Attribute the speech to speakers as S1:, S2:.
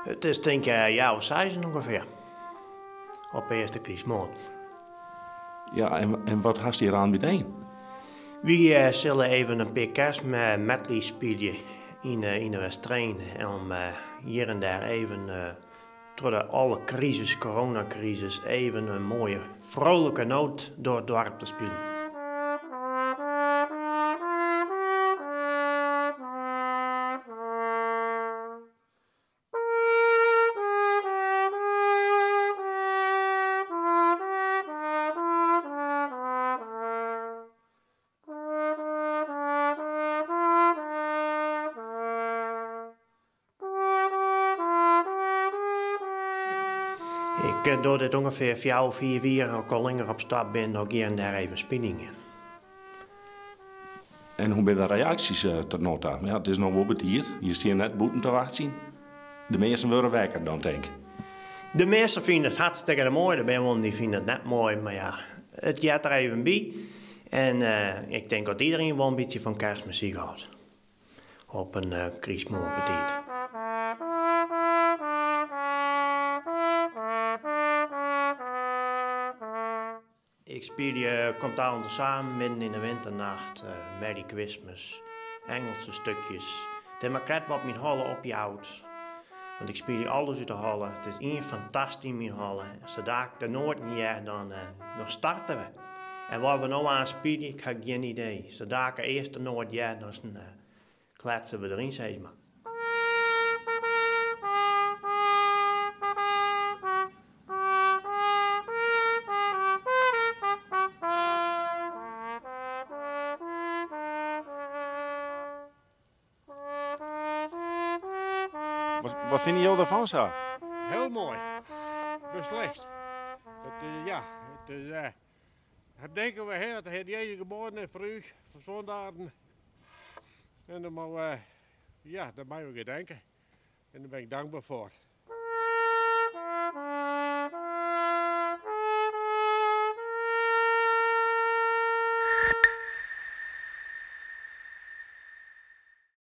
S1: It is tink healwei seizen ûngefear. Op earste krystmoarn.
S2: Ja, en wat hast hjir aan idee?
S1: Wy sille even in pear kerstmedleys spylje yn de Westereen. Om hjir en dêr even troch de alle krisis, coronacrisis, even in moaie froulike noot door it doarp te spyljen. Ik doch dit ûngefear fjouwer, fiif jier, as ik al langer op stap bin, dan gean dêr even spyljen.
S2: En hoe binne de reaksjes tot no ta? Ja, it is noch wol betiid, je stean net bûten te wachtsjen. De measten wurde wekker dan, tink ik.
S1: De measten fine it hartstikke moai, der binne wol dy fine it net moai, mar ja, it heart der even by. En ik tink dat iedereen wol in bytsje fan kerstmuzyk hâldt. Op in krystmoarn betiid. Ik spylje Komt allen tezamen, Midden in de winternacht, Merry Christmas, Engelse stukjes. It is mar krekt wat myn holle opjout. Want ik spylje alles út de holle. It is ien fantast yn myn holle. Sadra ik de noaten hear, dan, dan starte we. En wat we no aan spylje, ik ha gjin idee. Sadra ik de earste noat hear, dan kletsen we deryn, sis mar.
S2: Wat fine jo derfan sa?
S3: Hiel moai. Beslist. It, ja, it is, dat denke we, hè, dat de Hear Jezus geboren is foar ús, foar sondaren. En dan moatte we, ja, daar moatte we gedenke. En dêr bin ik dankber foar.